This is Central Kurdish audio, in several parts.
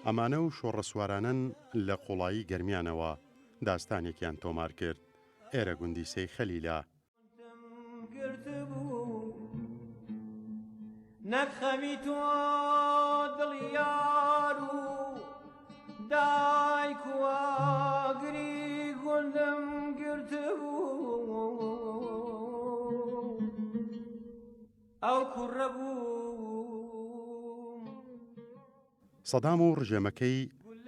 ئەمانە و شۆڕەسوارانەن لە قوڵایی گەرمیانەوە داستانێکیان تۆمار کرد، ئێرە گوندی سەی خەلیلە. نەک خەمی تۆ دڵی یار و دایک و ئاگری گوندم گرتبوو ئەو کوڕە بووم. سەدام و ڕژێمەکەی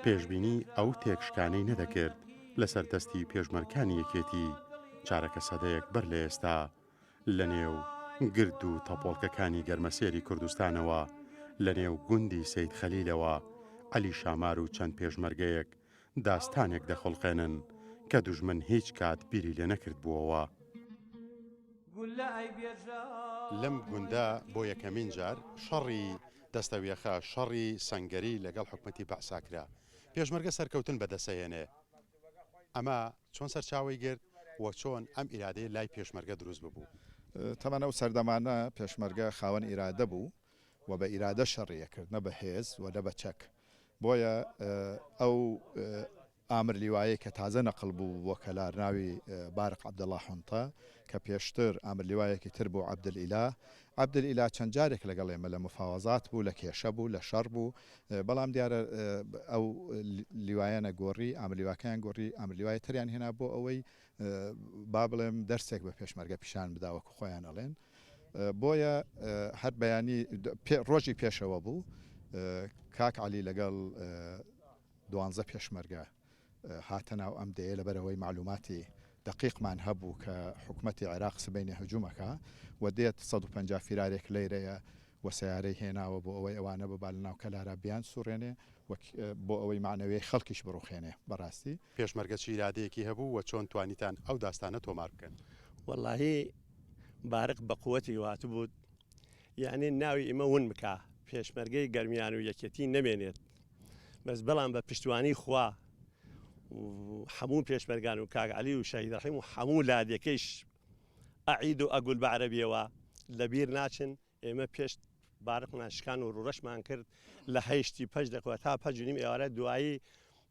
پێشبینی ئەو تێکشکانەی نەدەکرد لەسەر دەستی پێشمەرکانی یەکێتی چارەکە سەدەیەک بەر لە ئێستا لە نێو گرد و تەپۆڵکەکانی گەرمەسێری کوردستانەوە لە نێو گوندی سەید خەلیلەوە عەلی شامار و چەند پێشمەرگەیەک داستانێک دەخوڵقێنن کە دوژمن هیچ کات بیری لێ نەکردبووەوە. لەم گوندە بۆ یەکەمین جار شەڕی دەستەویەخە، شەڕی سەنگەری لەگەڵ حکومەتی بەعسا کرا. پێشمەرگە سەرکەوتن بەدەسەێنێ. ئەمە چۆن سەرچاوەی گرت و چۆن ئەم ئیرادەیە لای پێشمەرگە دروست ببوو؟ تەبعەن ئەو سەردەمانە پێشمەرگە خاوەن ئیرادە بوو و بە ئیرادە شەڕی ئەکرد نە بە هێز و نە بە چەک. بۆیە ئەو ئامر لیوایەی کە تازە نەقڵ بوو بۆ کەلار ناوی بارق عەبدەڵا حونتە کە پێشتر ئامر لیوایەکی تر بوو عەبدولئیلا عەبدولئیلا چەند جارێک لەگەڵ ئێمە لە مفاوەزات بوو لە کێشە بوو لە شەڕ بوو بەڵام دیارە ئەو لیوایانە گۆڕی ئامر لیواکەیان گۆڕی ئامر لیوای تریان هێنا بۆ ئەوەی با بڵێم دەرسێک بە پێشمەرگە پیشان بدا وەکو خۆیان ئەڵێن بۆیە هەر بەیانی ڕۆژی پێشەوە بوو کاک عەلی لەگەڵ دوانزە پێشمەرگە هاتە ناو ئەم دێیە لەبەر ئەوەی مەعلوماتی دەقیقمان هەبوو کە حکومەتی عێراق سبەینێ هجوم ئەکا و دێت 150 فیرارێک لەیرەیە و سەیارەی هێناوە بۆ ئەوەی ئەوانە ببا لە ناو کەلارا بیانسوڕێنێ و بۆ ئەوەی مەعنەویەی خەڵکیش بڕوخێنێ بەڕاستی. پێشمەرگە چ ئیرادەیەکی هەبوو و چۆن توانیتان ئەو داستانە تۆمار بکەن؟ وەڵاهی بارق بە قوەتی واتبوو یەعنی ناوی ئیمە ون بکا پێشمەرگەی گەرمیان و یەکێتی نەمێنێت بەس بەڵام بە پشتوانی خوا و حەموو پێشمەرگان و کاک عەلی و شەهید ڕەحیم و حەموو لادێکەیش ئەعید و ئەگول بە عەرەبیەوە لەبیر ناچن ئێمە پێش بارقمان شکان و ڕوڕەشمان کرد لە هەیشتی پەج دەکەوە تا پەج و نیم ئێوارە دوایی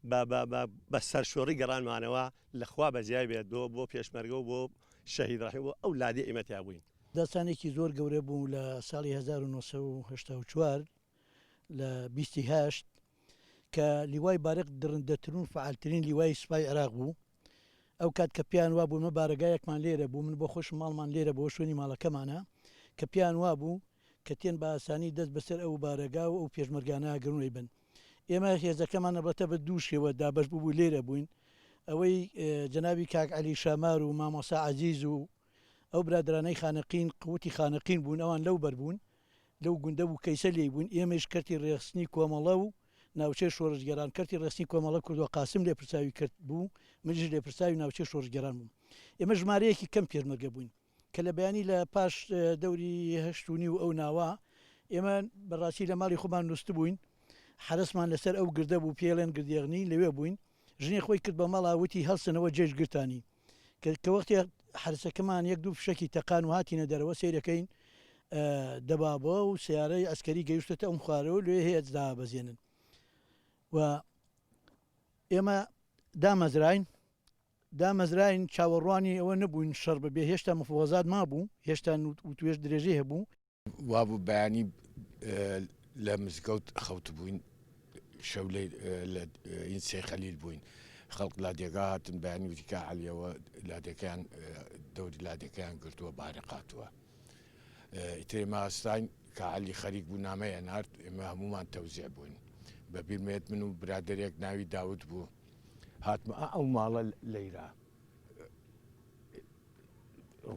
بە بە بە بە سەرشۆڕی گەڕانمانەوە لە خوا بەزیای بێت بۆ بۆ پێشمەرگە و بۆ شەهید ڕەحیم و ئەو لادێ ئێمە تیا بووین. داستانێکی زۆر گەورە بوو لە ساڵی 1984 لە بیستی هەشت کە لیوای بارق دڕندەترین و فەعالترین لیوای سوپای عێراق بوو ئەو کات کە پێیان وابوو ئێمە بارەگایەکمان لێرە بوو من بۆ خۆشم ماڵمان لێرە بۆ شوێنی ماڵەکەمانە کە پێیان وابوو کە تێن بە ئاسانی دەست بەسەر ئەو بارەگا و ئەو پێشمەرگانە ئەگرن و ئەیبەن ئێمە هێزەکەمان ئەڵبەتە بە دوو شێوە دابەش بوو لێرە بووین ئەوەی جەنابی کاک عەلی شامار و مامۆستا عەزیز و ئەو برادرانەی خانەقین قوتی خانەقین بوون ئەوان لەو بەر بوون لەو گوندە بوو کەیسە لێی بووین ئێمەیش کەرتی ڕێخستنی کۆمەڵە و ناوچەی شۆڕشگێڕان کەرتی ڕێخستنی کۆمەڵە کوردوە قاسم لێپرساوی کەرت بوو منیش لێپرساوی ناوچەی شۆڕشگێڕان بووم ئێمە ژمارەیەکی کەم پێشمەرگە بووین کە لە بەیانی لە پاش دەوری هەشت و نیو ئەو ناوە ئێمە بەڕاستی لە ماڵی خۆمان نووستبووین حەرەسمان لەسەر ئەو گردە بوو پێڵێن گردێغنی لەوێ بووین ژنی خۆی کرد بە مەڵا وتی هەڵسنەوە جێش گرتانی کە کە وەختێ حەرسەکەمان یەک دوو فشەکی تەقان و هاتینە دەرەوە سەیرەکەین دەبابە و سیارەی ئەسکەری گەیشتێتە ئەم خوارەوە لێ هێز دابەزێنن و ئێمە دامەزراین دامەزراین چاوەڕوانی ئەوە نەبووین شەڕ ببێ هێشتا مفوەزات مابوو هێشتا وتوێژ درێژەی هەبوو. وابوو بەیانی لە مزگەوت خەوتبووین شەو لە ئین سێ خەلیل بووین خەڵک لادێگا هاتن بەیانی وتی کا عەلیەوە لادێکەیان دەوری لادێکەیان گرتووە بارق هاتووە ئیتر ئێمە هەستاین کا عەلی خەریک بوو نامەی ئەنارد ئێمە هەموومان تەوزیع بووین بە بیرمێت من و برادەرێک ناوی داود بوو هاتمە ئەو ماڵە لەیرا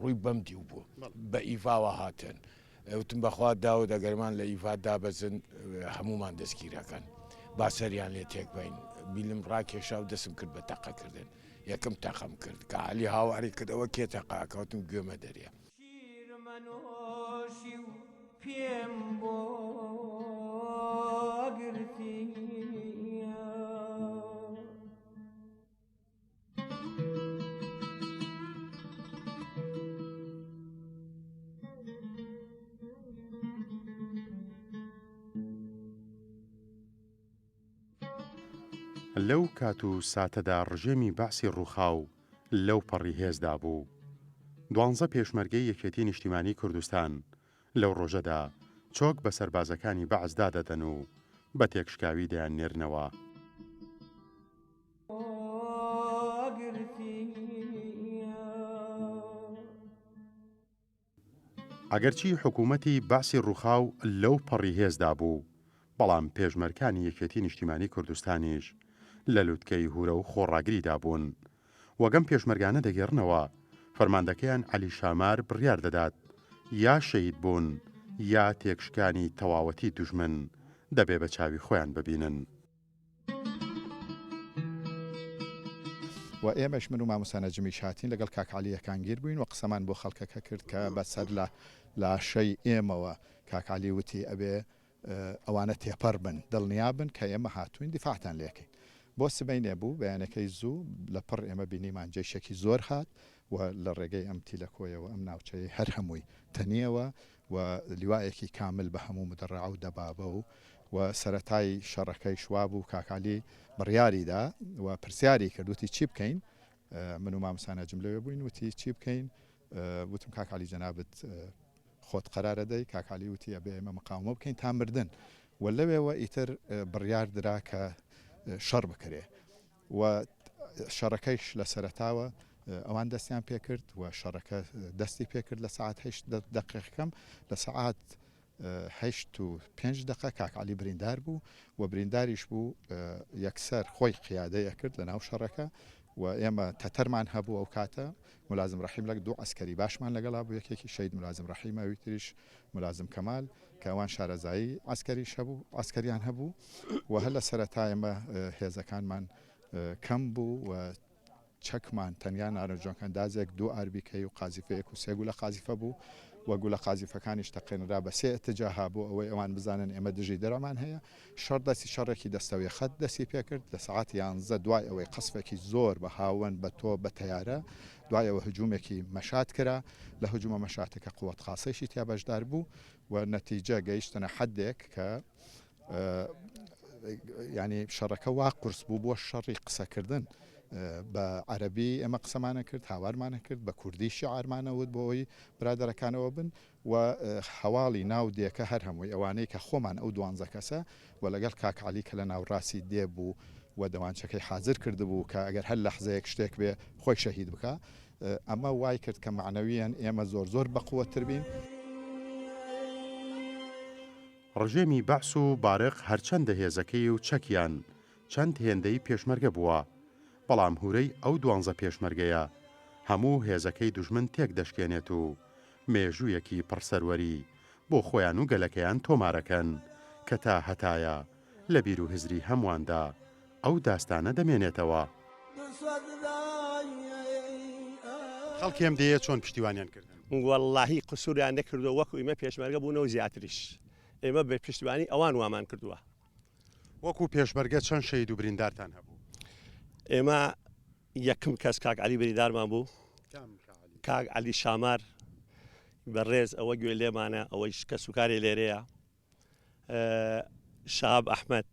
ڕووی بەم دیو بوو بە ئیڤاوە هاتن وتم بەخوا داود ئەگەرمان لە ئیڤا دابەزن هەمومان دەستگیرەکەن با سەریان لێ تێک بین بیلم ڕاکێشا و دەسم کرد بە تەقەکردن یەکەم تەقەم کرد کە علی هاواری کردەوە کێ تەقاکەوتم گوێمە دەرێ شیرمەنۆشی و پێم بۆ گرتی. لەو کات و ساتەدا ڕژێمی بەعسی ڕووخاو لەو پەڕی هێزدا بوو. دوانزە پێشمەرگەی یەکێتی نیشتیمانی کوردستان لەو ڕۆژەدا چۆک بە سەربازەکانی بەعس دادەدەن و بە تێکشکاوی دەیاننێرنەوە. ئەگەرچی حکوومەتی بەعسی ڕووخاو لەو پەڕی هێزدا بوو، بەڵام پێشمەرکانی یەکێتی نیشتیمانی کوردستانیش لە لوتکەی هورە و خۆڕاگریدا بوون. وەک ئەم پێشمەرگانە دەگێڕنەوە، فەرماندەکەیان عەلی شامار بڕیار دەدات یا شەهید بوون یا تێکشکانی تەواوەتی دوژمن دەبێ بە چاوی خۆیان ببینن. و ئێمەش من و مامۆستا نەجمیش هاتین لەگەڵ کاک عەلی یەکانگیر بووین و قسەمان بۆ خەڵکەکە کرد کە بە سەر لە لاشەی ئێمەوە کاک عەلی وتی ئەبێ ئەوانە تێپەڕ بن دڵنیا بن کە ئێمە هاتووین دیفاعتان لێکەین. بۆ سبەینێ بوو بەیانەکەی زوو لە پڕ ئێمە بینیمان جەیشێکی زۆر هات و لە ڕێگەی ئەم تیلەکۆیەوە ئەم ناوچەیەی هەر هەمووی تەنیەوە و لیوایەکی کامل بە هەموو مدەڕەعە و دەبابە و و سەرەتای شەڕەکەیش وابوو کاک عەلی بڕیاری دا و پرسیاری کرد وتی چی بکەین من و مامۆستا نەجم لەوێ بووین وتی چی بکەین وتم کاک عەلی جەنابت خۆت قەرارە دەی کاک عەلی وتی ئەبێ ئێمە مقاومە بکەین تا مردن و لەوێوە ئیتر بڕیار درا کە شەڕ بکرێ و شەڕەکەیش لە سەرەتاوە ئەوان دەستیان پێکرد و شەڕەکە دەستی پێکرد لە سەعات هەشت دەقیقەکەم لە سەعات هەشت و پێنج دەقە کاک عەلی بریندار بوو و برینداریش بوو یەکسەر خۆی قیادەی ئەکرد لە ناو شەڕەکە و ئێمە تەتەرمان هەبوو ئەو کاتە ملازم ڕەحیم لەک دوو عەسکەری باشمان لەگەڵا بوو یەکێکی شەهید ملازم ڕەحیم ئەوی تریش ملازم کەمال کە ئەوان شارەزایی عەسکەریش هەبوو عەسکەریان هەبوو و هەر لە سەرەتا ئێمە هێزەکانمان کەم بوو و چەکمان تەنیا نارنجۆکەندازێک، دوو ئاربیکەی و قازیفەیەک و سێ گولە قازیفە بوو و گولە قازیفەکانیش تەقێنرا بە سێ ئتجاها بۆ ئەوەی ئەوان بزانن ئێمە دژی دەرەمان هەیە. شەڕ دەستی شەڕێکی دەستەویەخەت دەستی پێکرد لە سەعات یانزە دوای ئەوەی قەسفێکی زۆر بە هاوەن بە تۆپ بە تەیارە دوای ئەوە هجومێکی مەشات کرا لە هجومە مەشاتەکە قوەت خاسەیشی تیا بەشدار بوو و نەتیجە گەیشتنە حەدێک کە یانی شەڕەکە وا قورس بوو بووە شەڕی قسەکردن بە عەربی ئێمە قسەمانە کرد هاوارمانە کرد بە کوردی شعارمانە وت بۆ ئەوەی برادەرەکانەوە بن و هەواڵی ناو دێکە هەر هەمووی ئەوانەی کە خۆمان ئەو دوانزە کەسە و لەگەڵ کاک عەلی کە لە ناوڕاستی دێ بوو و دەوانچەکەی حازر کردبوو کە ئەگەر هەر لەحزەیەک شتێک بێ خۆی شەهید بکا ئەمە وای کرد کە مەعنەویەن ئێمە زۆر زۆر بەقوەتتر بین. ڕژێمی بەعس و بارق هەرچەندە هێزەکەی و چەکیان چەند هێندەی پێشمەرگە بووە، بەڵام هورەی ئەو دوانزە پێشمەرگەیە هەموو هێزەکەی دوژمن تێک دەشکێنێت و مێژوویەکی پڕ سەروەری بۆ خۆیان و گەلەکەیان تۆمارەکەن کە تا هەتایە لە بیر و هزری هەموواندا ئەو داستانە دەمێنێتەوە. خەڵکی ئەم دێیە چۆن پشتیوانیان کردن؟ وەڵاهی قسوریان نەکردووە وەکو ئیمە پێشمەرگە بوونە و زیاتریش ئێمە بە پشتیوانی ئەوان وامان کردووە. وەکو پێشمەرگە چەند شەهید و بریندارتان هەبوو؟ ئێمە یەکم کەس کاک عەلی بریندارمان بوو، کاک عەلی شامار بەڕێز ئەوە گوێ لێمانە ئەوەیش کەسوکاری لێرەیە. شەهاب ئەحمەد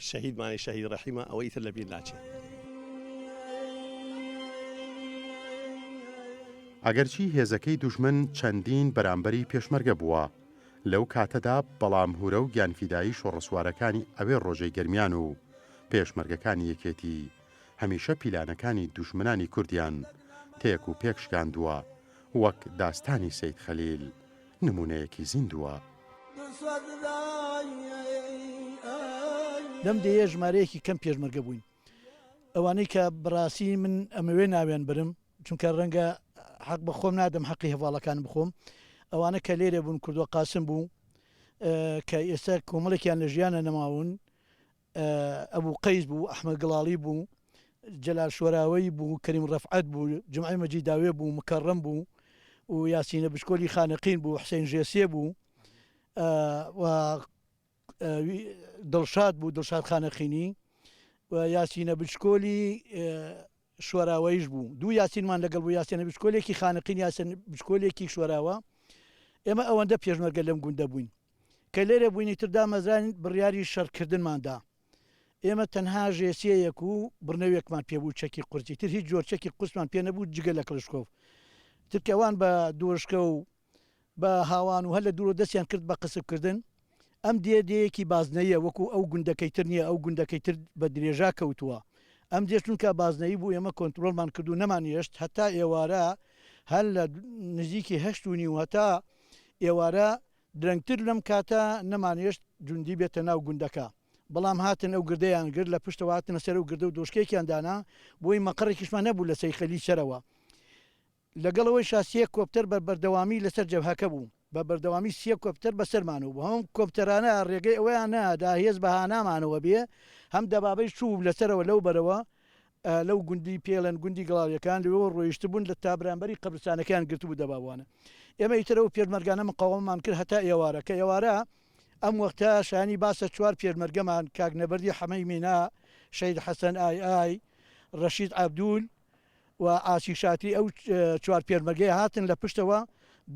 شەهیدمانی شەهید ڕەحیمە ئەوە ئیتر لەبیر ناچێت. ئەگەرچی هێزەکەی دوژمن چەندین بەرامبەری پێشمەرگە بووە لەو کاتەدا، بەڵام هورە و گیانفیدایی شۆڕەسوارەکانی ئەوێ ڕۆژەی گەرمیان و پێشمەرگەکانی یەکێتی هەمیشە پیلانەکانی دوژمنانی کوردیان تێک و پێک شکاندووە، وەک داستانی سەید خەلیل نموونەیەکی زیندووە. لەم دێیە ژمارەیەکی کەم پێشمەرگە بووین. ئەوانەی کە بەڕاستی من ئەمەوێ ناویان برم چونکە ڕەنگە حەق بە خۆم نادەم حەقی هەڤاڵەکانم بخۆم ئەوانە کە لێرە بوون کوردوە قاسم بوو کە ئێستا کۆمەڵێکیان لە ژیانە نەماون ئەبوو قەیس بوو، ئەحمەد گڵاڵی بوو، جەلال شۆراوەیی بوو، کەریم ڕەفعەت بوو، جومعەی مەجیداوێ بوو، مکەڕەم بوو و یاسینە بچکۆلی خانەقین بوو، حسین ژێسێ بوو و دڵشاد بوو، دڵشاد خانەقینی و یاسینە بچکۆلی شۆراوەیش بوو. دوو یاسینمان لەگەڵ بوو، یاسینە بچکۆلێکی خانەقین، یاسین بچکۆلێکی شۆراوە. ئێمە ئەوەندە پێشمەرگە لەم گوندە بووین. کە لێرە بووین ئیتر دامەزراین بڕیاری شەڕکردنمان دا. ئێمە تەنها ژێسیەیەک و بڕنەوێکمان پێ بوو چەکی قورسی تر هیچ جۆر چەکی قورسمان پێ نەبوو جگە لە کڵشکۆف تر کە ئەوان بە دۆشکە و بە هاوان و هەر لە دوورەوە دەستیان کرد بە قسف کردن ئەم دێ دێیەکی بازنەییە وەکو ئەو گوندەکەی تر نییە ئەو گوندەکەی تر بە درێژا کەوتووە ئەم دێ چونکە بازنەیی بوو ئێمە کۆنترۆڵمان کرد و نەمانهێشت هەتا ئێوارە هەر لە نزیکی هەشت و نیو هەتا ئێوارە درەنگتر لەم کاتە نەمانهێشت جوندی بێتە ناو گوندەکە بەڵام هاتن ئەو گردەیان گرت لە پشتەوە هاتنە سەر ئەو گردە و دۆشکێکیان دانا بۆی مەقەڕێکیشمان هەبوو لە سەیخەلی سەرەوە لەگەڵ ئەوەیشا سێ کۆپتەر بە بەردەوامی لەسەر جەبهەکە بوو، بە بەردەوامی سێ کۆپتەر بەسەرمانەوە بوو، هەم کۆپتەرانە ڕێگەی ئەوەیان نەئەدا هێز بە هانامانەوە بێ، هەم دەبابەیش چووبوو لەسەرەوە لەو بەرەوە لەو گوندی پێڵێن گوندی گڵاویەکان لەوێوە ڕۆیشتبوون لە تا بەرامبەری قەبرستانەکەیان گرتبوو دەبابوانە. ئێمە ئیتر ئەو پێشمەرگانە مقاوەمەمان کرد هەتا ئێوارە، کە ئێوارە ئەم وەختە شایانی باسە چوار پێشمەرگەمان کاک نەبەردی حەمەی مینا، شەهید حەسەن ئای ئای، ڕەشید عەبدول، و عاسی شاتری ئەو چوار پێشمەرگەیە هاتن لە پشتەوە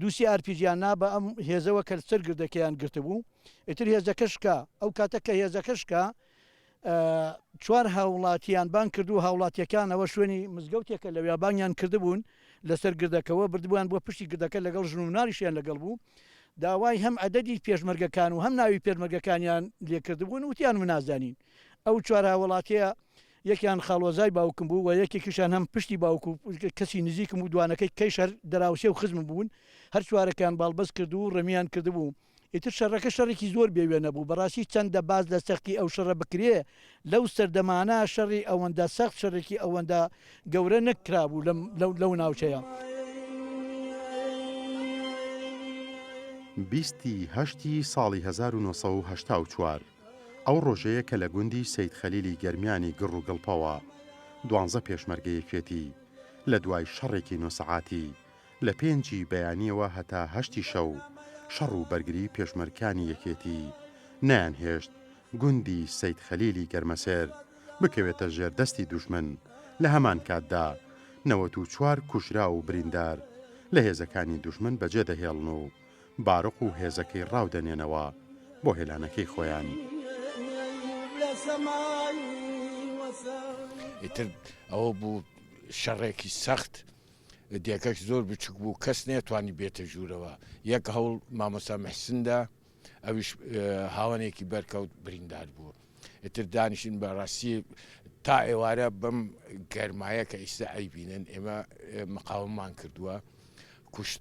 دووسی ئارپیجیان نا بە ئەم هێزەوە کە سەر گردەکەیان گرتبوو ئیتر هێزەکە شکا ئەو کاتە کە هێزەکە شکا چوار هاوڵاتیان بانگ کرد و هاوڵاتیەکانەوە شوێنی مزگەوتێکە لەویا بانگیان کردبوون لەسەر گردەکەوە بردبوویان بۆ پشتی گردەکە لەگەڵ ژن و مناڵیشیان لەگەڵ بوو داوای هەم عەدەدی پێشمەرگەکان و هەم ناوی پێشمەرگەکانیان لێکردبوون وتیان و نازانین ئەو چوار هاوڵاتیە یەکیان خاڵۆزای باوکم بوو و یەکێکیشیان هەم پشتی باوک و کەسی نزیکم بوو، دوانەکەی کەیش هەر دەراوسێ و خزمم بوون، هەر چوارەکەیان باڵبەست کرد و ڕمیان کردبوو. ئیتر شەڕەکە شەڕێکی زۆر بێ وێنە بوو، بەڕاستی چەندە باس لە سەختی ئەو شەڕە بکرێ، لەو سەردەمانە شەڕی ئەوەندە سەخت، شەڕێکی ئەوەندە گەورە نەکرابوو لەم لەو ناوچەیە. بیست ی هەشتی ساڵی 1984. ئەو ڕۆژەیە کە لە گوندی سەید خەلیلی گەرمیانی گڕ و گڵپەوە دوانزە پێشمەرگەی یەکێتی لە دوای شەڕێکی نۆ سەعاتی لە پێنجی بەیانیەوە هەتا هەشتی شەو شەڕ و بەرگری پێشمەرکانی یەکێتی نەیانهێشت گوندی سەید خەلیلی گەرمەسێر بکەوێتە ژێر دەستی دوژمن لە هەمان کاتدا 94 کوژراو و بریندار لە هێزەکانی دوژمن بەجێ دەهێڵن و بارق و هێزەکەی ڕاو دەنێنەوە بۆ هێلانەکەی خۆیان. ئیتر ئەوە بوو شەڕێکی سەخت، دێکەش زۆر بچوک بوو کەس نەیەتوانی بێتە ژوورەوە، یەک هەوڵ مامۆستا محسن دا ئەویش هاوەنێکی بەرکەوت بریندار بوو. ئیتر دانیشتین بەڕاستی تا ئێوارە بەم گەرمایە کە ئیستا ئەیبینن ئێمە مقاوممان کردووە کوشت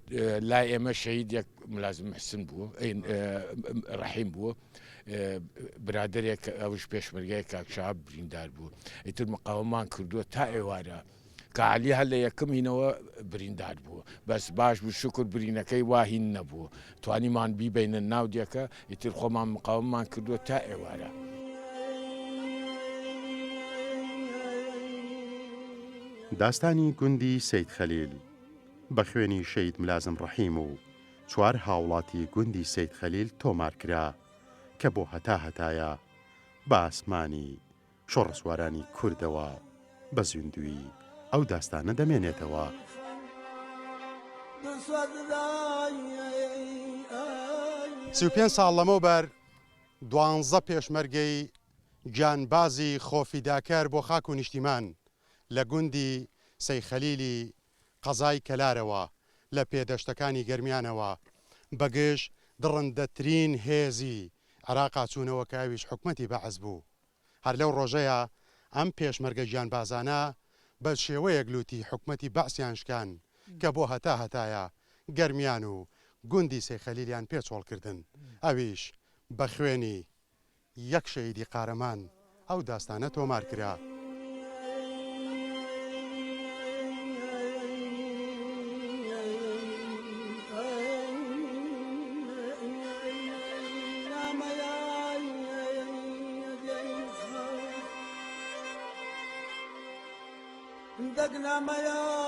لای ئێمە شەهید یەک ملازم محسن بوو ڕەحیم بوو برادێک ئەوش پێشمەرگای کاکشاب بریندار بوو ئیتر مقاومان کردووە تا ئێوارە کە عەلی هەر لە یەکەم هینەوە بریندار بوو بەس باش بوو شوکر برینەکەی وا هین نەبوو توانیمان بیبەینە ناو دێکە ئیتر خۆمان مقاوممان کردووە تا ئێوارە. داستانی گوندی سەید خەلیل بە خوێنی شەهید ملازم ڕەحیم و چوار هاوڵاتی گوندی سەید خەلیل تۆمار کرا کە بۆ هەتا هەتایە بە ئاسمانی شۆڕەسوارانی کوردەوە بە زیندوویی ئەو داستانە دەمێنێتەوە. 35 ساڵ لەمەوبەر دوانزە پێشمەرگەی گیانبازی خۆفیداکەر بۆ خاک و نیشتیمان لە گوندی سەیخەلیلی قەزای کەلارەوە لە پێدەشتەکانی گەرمیانەوە بەگژ دڕندەترین هێزی عێراقا چوونەوە کە ئەویش حکومەتی بەعس بوو. هەر لەو ڕۆژەیا ئەم پێشمەرگە گیانبازانە بە شێوەیەک لوتی حکومەتی بەعسیان شکان کە بۆ هەتا هەتایە گەرمیان و گوندی سەیخەلیلیان پێ چۆڵ کردن ئەویش بە خوێنی یەک شەهیدی قارەمان ئەو داستانە تۆمار کرا. دەگنامەیە.